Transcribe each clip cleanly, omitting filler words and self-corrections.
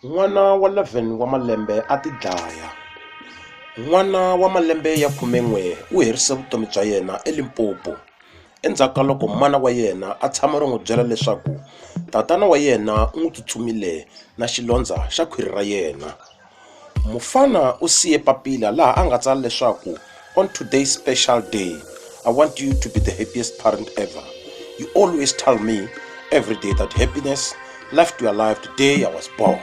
N'wana wa 11 wa malembe a tidlaya. N'wana wa malembe ya 11 u herise vutomi bya yena eLimpopo endzhaku ka loko mana wa yena a tshama ro n'wi byela leswaku tatana wa yena u n'wi tsutsumile na xilondza xa khwiri ra yena. Mufana u siye papila laha a nga tsala leswaku on today's special day I want you to be the happiest parent ever. You always tell me every day that happiness left your life the day I was born.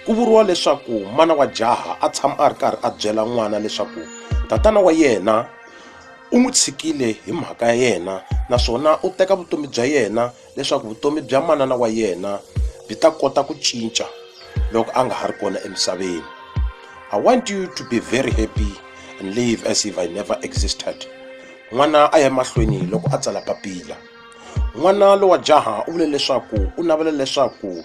Ku vuriwa leswaku mana wa jaha a tshama a ri karhi a byela n'wana leswaku tatana wa yena u n'wi tshikile hi mhaka ya yena naswona u teka vutomi bya yena leswaku vutomi bya manana wa yena byi ta kota ku cinca loko a nga ha ri kona emisaveni. I want you to be very happy and live as if I never existed. N'wana a ya mahlweni loko a tsala papila. N'wana lowa jaha u vule leswaku u navela leswaku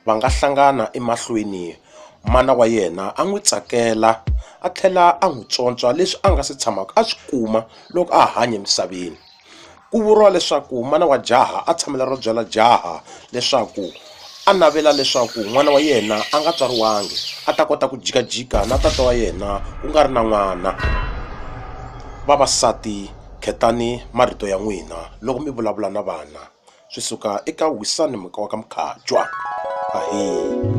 va nga hlangana emahlweni mana wa yena a n'wi tsakela a tlhela a n'wi tswontswa leswi a nga se tshamaka a swi kuma loko a ha hanya emisaveni. Ku vuriwa leswaku mana wa jaha a tshamela ro byela jaha leswaku a navela leswaku n'wana wa yena a nga tswariwangi a ta kota ku jikajika na tata wa yena ku nga ri na n'wana. Vavasati khetani marito ya n'wina loko mi vulavula na vana swi suka eka Wisani wa ka Mkhacwa. Ahee.